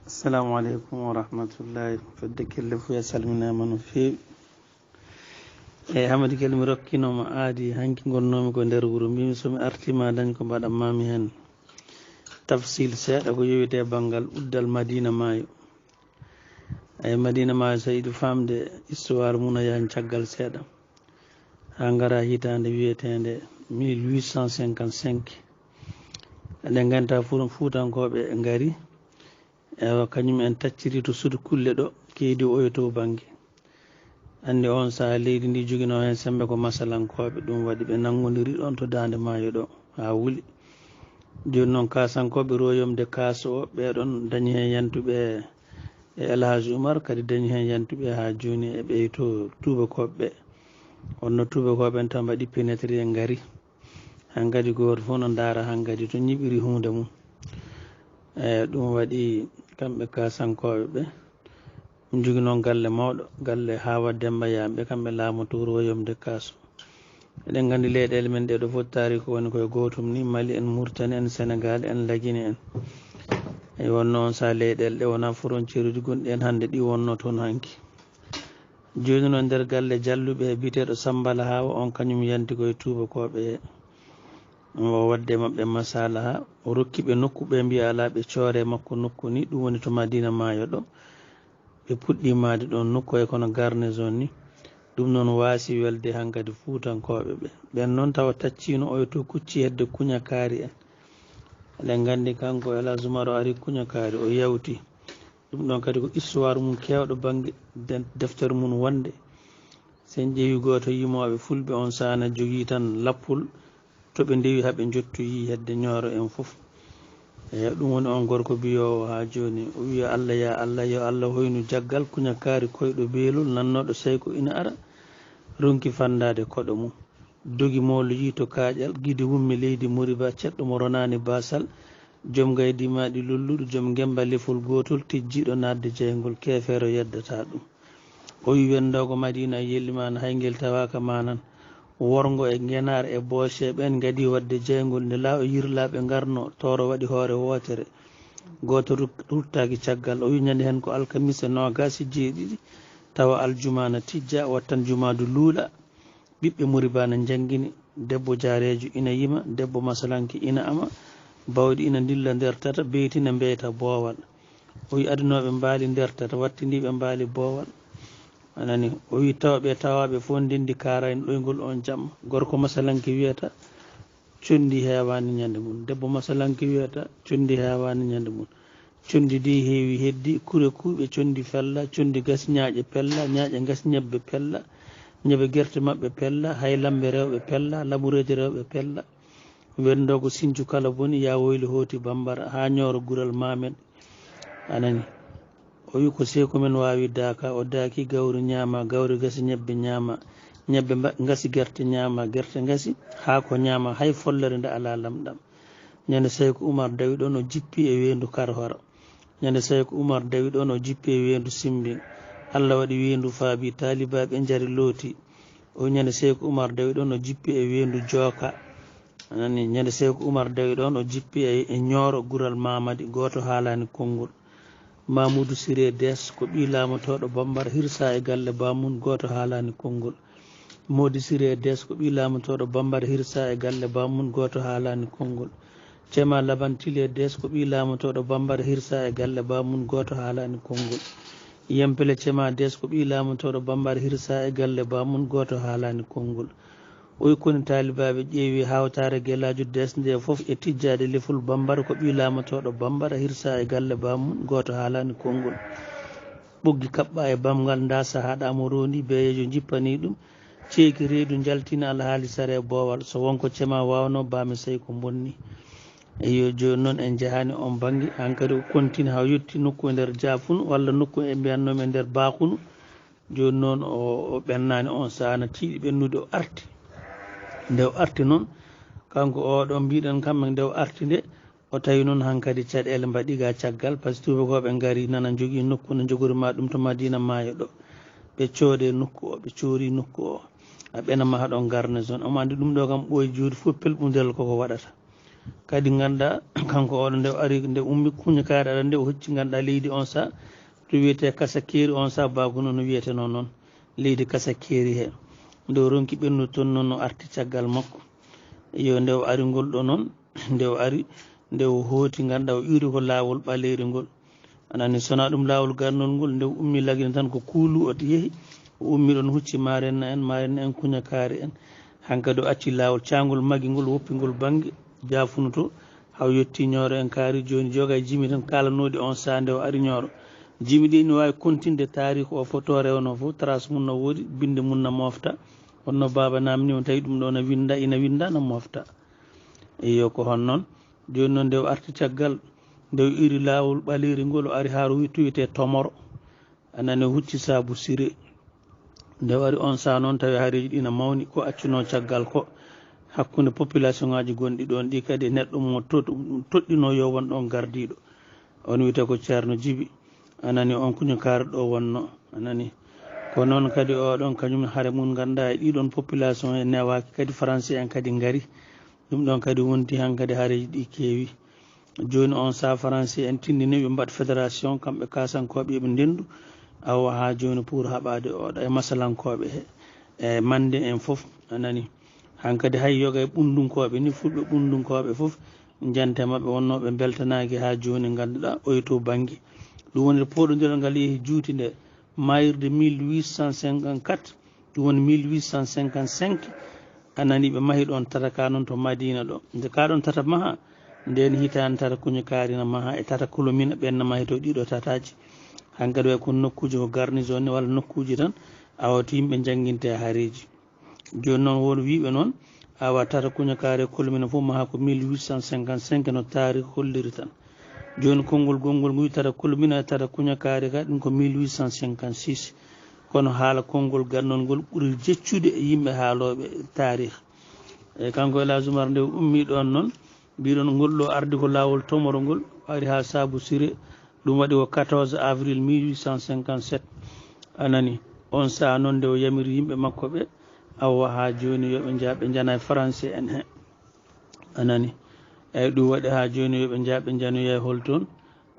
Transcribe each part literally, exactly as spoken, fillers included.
Assalamu aleykum wa rahmatullahi. Fedde kelle fuu, a salminaama no feewi. Eyi, Hamadi Kelle, mi rokkinooma aadi, hanki ngonnoomi ko nder wuro. Mbimi so mi artii ma dañ ko mbaɗan maami heen tafsil seeɗa ko yowiti e banngal uddal Madina Maayo. Eyi, Madina Maayo, so yiɗi faamde histoire mum, a yahan caggal seeɗa haa ngara hitaande wiyeteende mille huit cent cinquante-cinq. Eɗen nganndi fuutankooɓe ngari, ewa, kañum en tacciri to Sudu Kulle ɗo, keydi oyo to bannge. Anndi on sahaa leydi ndi joginoo heen semmbe ko masalankooɓe, ɗum waɗi ɓe nanngondiri ɗoon to Daande Maayo ɗo haa wuli. Jooni noon, Kaasankooɓe, royaume de Kaas o, ɓee ɗoon dañi heen yantuɓe e El Hadj Umar, kadi dañi heen yantuɓe haa jooni e ɓee to tuubakooɓe ɓe. Wonno tuubakooɓe en tan mbaɗi pénétré e ngari. Hankadi gooto fof no ndaara hankadi to ñiɓiri huunde mum. E ɗum waɗi kamɓe Kaasankooɓe ɓe, ɗum jogi noon galle mawɗo, galle Hawa Demba Yaaɓe, kamɓe laamoto royaume de Kaas o. Eɗen nganndi leyɗeele men ɗee ɗo fof taariku woni koye gootum ni, Mali en, Murtani en, Senegaal en, Lagine en. E wonno on sahaa leyɗeele ɗe wonaa frontière uji gonɗi en hannde ɗi wonno toon hanki. Jooni noon nder galle Jalluɓe he biyeteeɗo Sambala Hawa on, kañum yanti koye tuubakooɓe o waɗde maɓɓe masalaha, o rokki ɓe nokku, ɓe mbiya alaa ɓe coore makko nokku ni, ɗum woni to Madina Maayo ɗo. Ɓe puɗɗi maadi ɗoon nokku e kono garnison ni. Ɗum noon waasi welde hankadi fuutankooɓe ɓe. Ɓeen noon tawa tacciino oyo to kucci hedde kuñakaari en. Eɗen nganndi kanko El Hadj Umar o ari kuñakaari, o yawti. Ɗum ɗoon kadi ko histoire mum keewɗo bannge de-, deftere mum wonde. So en ƴeewi gooto yimooɓe fulɓe on sahaa na jogii tan lappol, to ɓe ndewi haa ɓe njottoyi hedde Ñooro en fof. Eyi, ɗum woni on gorko biyoowo haa jooni. O wiya, "Allah ya Allah, yo Allah hoynu jaggal kuñakaari koyɗo beelol, nannooɗo seyko ina ara, ronki fanndaade koɗo mum." Dogi mooloyii to kaaƴal, gide wummi leydi Moriba, ceɗɗo mo ronaani baasal, joom gaydi maaɗi lolluɗo, joom ngemba lefol gootol, tijjiiɗo naatde jeyngol, keefeero yeddataa ɗum. O wi, "Wenndoogo Madiina e Yellimaana, hay ngel tawaaka maanan. Worngo e Ngenaar e Boocee ɓeen ngadii waɗde jeyngol, nde laa o yirlaaɓe ngarno, tooro waɗi hoore wootere. Gooto ruk-, ruttaaki caggal." O wi, "Ñande heen ko alkamisa noogaas e jeeɗiɗi, tawa aljumaana tijjaa, wattan jumaadu luula." Ɓiɓɓe Moriba na njanngini, debbo jaareejo ina yima, debbo masalanke ina ama, bawɗi ina ndilla nder tata, beyti na mbeyta boowal. O wi, "Adunooɓe mbaali nder tata, wattindiiɓe mbaali boowal." A nani? O wi, "Tawɓe, tawaaɓe fof ndenndi kaarayno ɗoyngol on jamma." Gorko masalanke wiyata, "Conndi heewaani ñande mum." Debbo masalanke wiyata, "Conndi heewaani ñande mum." Conndi dey heewi heddi, kure kuuɓe conndi pella, conndi gasi ñaaƴe pella, ñaaƴe gasi ñebbe pella, ñebbe gerte maɓɓe pella, haylamɓe rewɓe pella, labureeje rewɓe pella. Wenndoogo Sincu kala boni, yaa woyli hooti Bambara, haa Ñooro Gural Maamen. A nani? O wi, "Ko seyku men waawi daaka, o daaki gawri ñaama, gawri gasi ñebbe ñaama, ñebbe mba-, ngasi gerte ñaama, gerte ngasi haako ñaama, hay follere nde alaa lamɗam." Ñande Seyku Umar dawi ɗoon, o jippi e weendu Karhora. Ñande Seyku Umar dawi ɗoon, o jippi e weendu Simbin. Allah waɗi weendu faabi, taalibaaɓe njari looti. O ñande Seyku Umar dawi ɗoon, o jippi e weendu Jooka. A nani? Ñande Seyku Umar dawi ɗoon, o jippi e, e Ñooro Gural Mamadi, gooto haalaani konngol. Mamuudu Siree Dees ko ɓii laamotooɗo Bambara, hirsa e galle Bamun, gooto haalaani konngol. Moodi Siree Dees ko ɓii laamotooɗo Bambara, hirsa e galle Bamun, gooto haalaani konngol. Cema Laban Tilee Dees ko ɓii laamotooɗo Bambara, hirsa e galle Bamun, gooto haalaani konngol. Yempele Cema Dees ko ɓii laamotooɗo Bambara, hirsa e galle Bamun, gooto haalaani konngol. O wi, koni taalibaaɓe ƴeewi hawtaare Gelaajo Dees nde fof e tijjaade lefol Bambara, ko ɓii laamotooɗo Bambara, hirsa e galle Bamun, gooto haalaani konngol. Ɓoggi kaɓɓa e bamngal, nda sahaa ɗa mo roondi, beeyeejo jippanii ɗum. Ceeki reedu njaltina alhaali sare boowal, so wonko Cema waawno, Baami Seyku bonni. Eyo, jooni noon en njahaani on bannge, hankadi o kontina haa yotti nokku e nder Jaafunu, walla nokku e mbiyatnoomi e nder Baakunu. Jooni noon o, o ɓennaani on sahaa, na tiiɗi ɓennude, o arti. Nde o arti noon, kanko o ɗo mbiɗen kamɓe, nde o arti nde, o tawi noon hankadi caɗeele mbaɗi ga caggal, par ce que tuubakooɓe ngari nana njogii nokku, no njogori ma ɗum to Madina Maayo ɗo. Ɓe coode nokku o, ɓe coori nokku o. A ɓena maha ɗon garnison. Omo anndi ɗum ɗo kam ɓooyi juuɗe fof pelɓundel koko waɗata. Kadi ngannduɗaa, kanko oɗo nde o ari, nde ummi kuñakaare aɗa nde o hocci ngannduɗaa leydi on saa, to wiyetee Kasakeeri on saa, baaku noon no wiyetenoo noon, leydi Kasakeeri he. Nde o ronki ɓennude toon noon, o arti caggal makko. Yo nde o ari ngol ɗo noon, nde o ari, nde o hooti ngannduɗaa o iwri ko laawol ɓaleeri ngol. A nanii, so wonaa ɗum laawol garnol ngol, nde o ummi Lagine tan ko Kuulu o yehi, o ummi ɗoon hucci Maarenna en, Maarenna en kuñakaare en. Hankadi o acci laawol caangol magi ngol, woppi ngol bannge Jaafuno to, haa o yettii Ñooro en kaari. Jooni joga e jimi tan kaalanooɗi on saa nde o ari Ñooro. Jimi ɗi ina waawi kontinde taariik o fof to rewnoo fof, trace mum no woodi, binnde mum no moofta. Wonno baaba naamni mo tawi ɗum ɗo na winnda, ina winnda, na moofta. Iyo, ko hono noon. Jooni noon nde o arti caggal, nde o iwri laawol ɓaleeri ngol, o ari haa o wiyetee Tomoro. A nanii, o hucci Saabu Siree. Nde o ari on saa noon, tawi haareeji ɗi na mawni, ko accunoo caggal ko hakkunde population ngaaji gonɗi ɗoon ɗi, kadi e neɗɗo mo to-, toɗɗinoo yo won ɗoon gardiiɗo. On wiyetee ko Ceerno Jibi. A nanii, on kuñakaare ɗo wonnoo. A nanii. Ko noon kadi oɗon kañum hare mum ngannduɗaa e ɗiɗon population en newaaki, kadi Faransi en kadi ngari. Ɗum ɗoon kadi wonti hankadi haareeji ɗi keewi. Jooni on saa Faransi en tinndini ɓe mbaɗ fédération, kamɓe Kaasankooɓe yo ɓe ndenndu, awa haa jooni pour haɓaade oɗo e Masalankooɓe he, e Mande en fof, a nanii. Hankadi hay yoga e Ɓunndunkooɓe ni, Fulɓe Ɓunndunkooɓe fof, njante maɓɓe wonnoo ɓe mbeltanaaki haa jooni ngannduɗaa oye to bannge. Ɗum woni poɗondiral ngal yehi juuti nde, maayirde mille huit cent cinquante-quatre, ɗum woni mille huit cent cinquante-cinq, a nanii ɓe mahi ɗoon tata ka noon to Madiina ɗo. Nde ka ɗoon tata maha, ndeen hitaande tata kuñakaari na maha e tata Kolomina, ɓeen na mahi to ɗiɗo tataaji. Hankadi way ko nokkuuji ko garnison ni walla nokkuuji tan, awa to yimɓe njannginte haareeji. Jooni noon won wiyɓe noon, awa tata kuñakaari e Kolomina fof maha ko mille huit cent cinquante-cinq no taariik holliri tan. Jooni konngol gonngol ngol tata Kolomina e tata kuñakaari ka, ɗum ko mille huit cent cinquante-six. Kono haala konngol garnol ngol ɓuri jeccude e yimɓe haalooɓe taariik. E kanko El Hadj Oumar nde o ummii ɗoon noon, mbiɗon ngol ɗo ardi ko laawol Tomoro ngol, ari haa Saabu Siree, ɗum waɗi ko quatorze avril mille huit cent cinquante-sept. A nanii, on sahaa noon nde o yamiri yimɓe makko ɓe, awa haa jooni yo ɓe nja-, ɓe njana e Faransi en he. A nanii, eeyi, ɗum waɗi haa jooni yo ɓe nja-, ɓe njanoya e hol toon,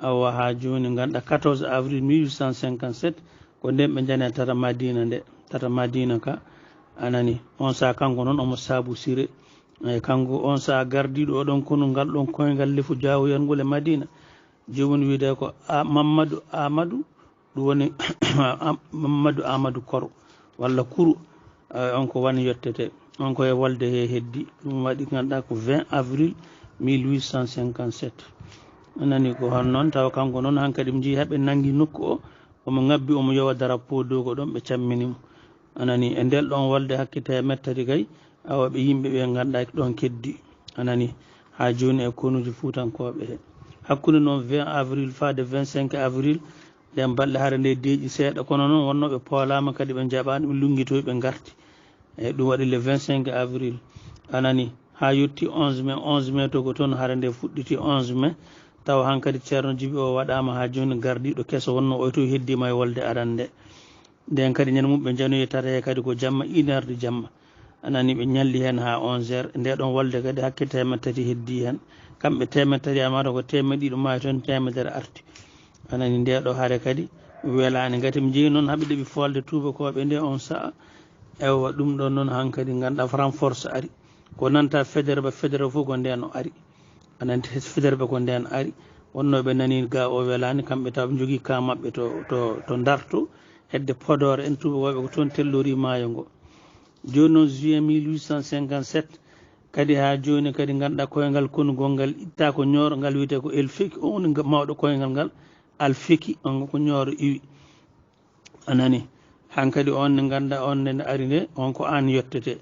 awa haa jooni ngannduɗaa quatorze avril mille huit cent cinquante-sept, ko ndeen ɓe njani tata Madiina nde, tata Madiina ka, a nanii, on sahaa kanko noon omo Saabu Siree, eeyi, kanko on sahaa gardiiɗo oɗon konu ngal ɗoon koyngal lefu jaawoyal ngol e Madiina, joomum wiyetee ko A-, Mammadu Aamadu, ɗum woni Am-, Mammadu Aamadu Koro walla Kuru, eh, on ko wani yettetee, on ko e wolde he heddi, ɗum waɗi ngannduɗaa ko vingt avril mille huit cent cinquante-sept. A nanii, ko hono noon, tawa kanko noon hankadi ɓe njehi haa ɓe nanngi nokku o, omo ŋabbi, omo yowa drapeau dow ko ɗoon ɓe cammini mo. A nanii, e ndeen ɗoon wolde hakke teemedde tati kay, awa ɓe yimɓe ɓe ngannduɗaa ɗoon keddi, a nanii, haa jooni e konuuji fuutankooɓe he. Hakkunde noon vingt avril faade vingt-cinq avril, nden balɗe hare nde deeƴi seeɗa, kono noon wonnoo ɓe poolaama kadi ɓe njaɓaani, ɓe lunngitoyi, ɓe ngarti. Eeyi, ɗum waɗi le vingt-cinq avril, a nanii, haa yotti onze mai, onze mai to ko toon hare nde fuɗɗiti, onze mai, tawa hankadi Ceerno Jibi o waɗaama haa jooni gardiiɗo keso, wonnoo oy to heddiima e wolde arande. Nden kadi ñande mum ɓe njanoyi tata he kadi ko jamma, une heure de jamma. A nanii, ɓe ñalli heen haa onze heures. Nde ɗoon wolde kadi hakke teemedde tati heddii heen. Kamɓe teemedde tati, amata ko teemedde ɗiɗo maayi toon, teemedere arti. A nanii, nde ɗo hare kadi welaani. Ngati ɓe njehi noon haa ɓe ɗeɓi foolde tuubakooɓe nde on sahaa. Ewa, ɗum ɗoon noon hankadi ngannduɗaa renforce ari. Ko nanta Faidherbe, Faidherbe fof ko ndeen o ari. A nanii, Faidherbe ko ndeen ari. Wonnoo ɓe nanii ga o welaani, kamɓe taw ɓe njogii ka maɓɓe to, to, to Ndarto, hedde Podor en, tuubakooɓe ko toon tellori maayo ngo. Jooni noon, juillet mille huit cent cinquante-sept, kadi haa jooni kadi ngannduɗaa koyngal konngol ngal itta ko Ñooro, ngal wiyetee ko El Feki, on woni mawɗo koyngal ngal, Al Feki, on ko Ñooro iwi. A nanii? Hankadi on ne ngannduɗaa, on ne ari nde, on ko aan yettetee.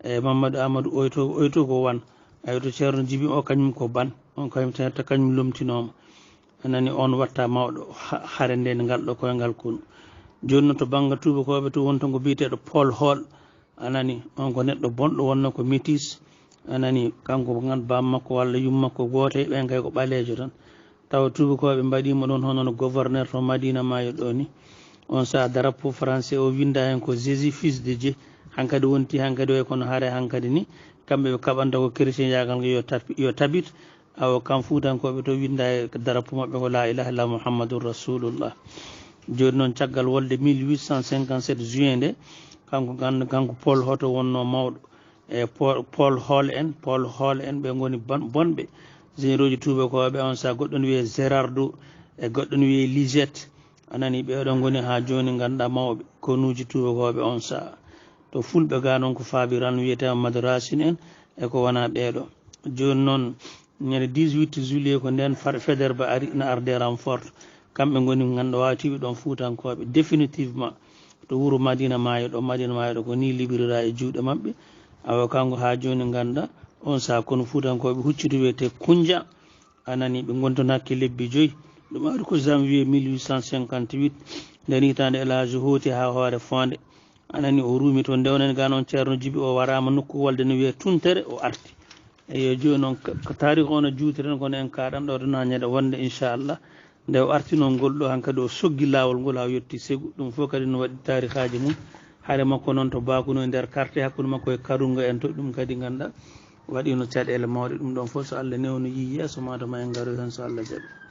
E Mammadu Aamadu Oyto, Oyto ko wan. Ayo to Ceerno Jibi o, kañum ko ban. On kañum tan yetta, kañum lomtinooma. A nanii, on watta mawɗo ha-, hare nde ngal ɗo koyngal konu. Jooni noon to bannge tuubakooɓe to won toon ko biyeteeɗo Paul Hall. A nanii, on ko neɗɗo bonɗo wonnoo ko métis. A nanii, kanko ko ngan baam makko walla yum makko gooto e ɓen kay ko ɓaleejo tan. Tawa tuubakooɓe mbaɗii mo ɗoon hono no gouverneur to Madiina Maayo ɗo ni. On sahaa drapeau français o winnda heen ko Jésus fils de Dieu. Hankadi wonti hankadi way kono hare hankadi ni. Kamɓe ɓe kaɓanta ko chrétienyagal ngal yo tapi- yo tabit. Awa kam fuutankooɓe to winnda e darapo maɓɓe ko la ilaha illa muhammadun rasulullah. Jooni noon caggal wolde mille huit cent cinquante-sept juin nde, kanko ganda kanko Paul Hoto wonno mawɗo e Paul Hall en Paul Hall en ɓe ngoni bonɓe. Généraux ji tuubakooɓe on saha goɗɗo ne wiyee Gerardo e goɗɗo ne wiyee Lisette. A nani ɓeeɗo ngoni haa jooni ngannduɗaa mawɓe konuuji tuubakooɓe on saha. To fulɓe ga noon ko faabiran wiyetee Amadou Racine en e ko wonaa ɓeeɗo. Jooni noon ñande dix-huit juillet ko ndeen Faidherbe ari na arde renfort. Kamɓe ngoni ngannduɗaa waawtiiɓe ɗoon fuutankooɓe définitivement to wuro Madina Maayo ɗo. Madina Maayo ɗo ko ni librira e juuɗe maɓɓe. Awa kanko haa jooni ngannduɗaa on saha kono fuutankooɓe huccude wiyetee Kunja. A nani ɓe ngonton hakke lebbi joyi. Ɗum ari ko janvier mille huit cent cinquante-huit. Nden hitaande El Hadji hooti haa hoore foonde. A nani o ruumi toon nde onon ga noon ceerno jibi o waraama nokku wolde no wiyee Tuntere o arti. Eyo jooni noon ko taarikh o no juutiren kono en kaaɗan ɗo ɗo nañeɗe wonde inchallah nde o arti noon ngol ɗo hankadi o soggi laawol ngol haa o yetti Segu. Ɗum fof kadi no waɗi taarikhaaji mum. Hare makko noon to Bakuno e nder quartier hakkunde makko e Karunga en to ɗum kadi ngannduɗaa waɗiino caɗeele mawɗe. Ɗum ɗoon fof so Allah newno yii yeeso ma to ma en ngaroy heen so Allah jaɓi.